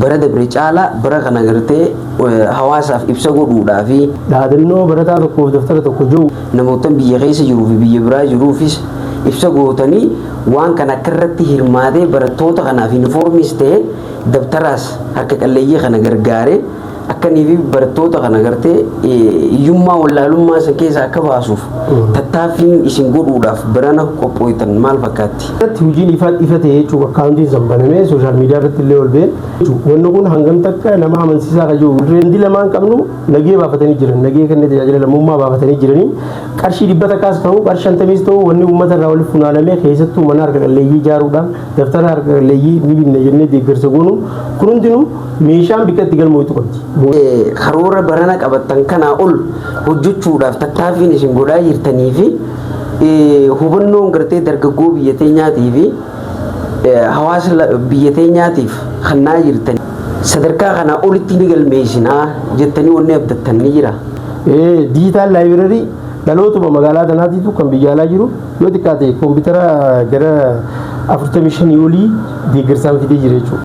Bara dabre caalaa bara kana gartee hawaasaaf ibsa godhuudhaa fi dhaadannoo barataa tokkoof daftara tokko jiru namootan biyya keessa jiruu fi biyya biraa jiruufis ibsa gootanii, waan kana akka irratti hirmaatee barattoota kanaaf yuunifoormiis ta'e dabtaraas harka qalleeyyii kana gargaaree akkanii fi barattoota kana gartee hiyyummaa wallaalummaa san keessaa akka baasuuf tattaaffiin isin godhuudhaaf barana qophooytan maal fakkaatti? Irratti hojiin ifa ifa ta'e jechuudha. Akkaawuntiin san banamee social media irratti illee ol ba'e. Wanni kun hangam takka nama amansiisaa kan jiru. Rendi lamaan qabnu nagee baafatanii jiran, nagee kennee tajaajila lammummaa baafatanii jiranii, qarshii 100s ta'u, qarshii 50s ta'u, wanni uummata irraa walitti funaanamee keessattuu mana harka qalleeyyii ijaaruudhaan daftara harka qalleeyyii ni binna jennee deeggarsa goonu kun hundinuu meeshaan bikka itti galmootu qabdi. Karoora barana qabattan kanaa ol hojjechuudhaaf tattaaffiin isin godhaa jirtanii fi hubannoon gartee dargaggoo biyya teenyaatii fi hawaasa biyya teenyaatiif kannaa jirtan sadarkaa kanaa olitti ni galmeessinaa jettanii wanni abdattan ni jira? Digital library dhalootuma magaalaa tanaatiitu kan biyya alaa jiru yoo xiqqaate koompitara gara 45 olii deeggarsaan fidee jira jechuudha.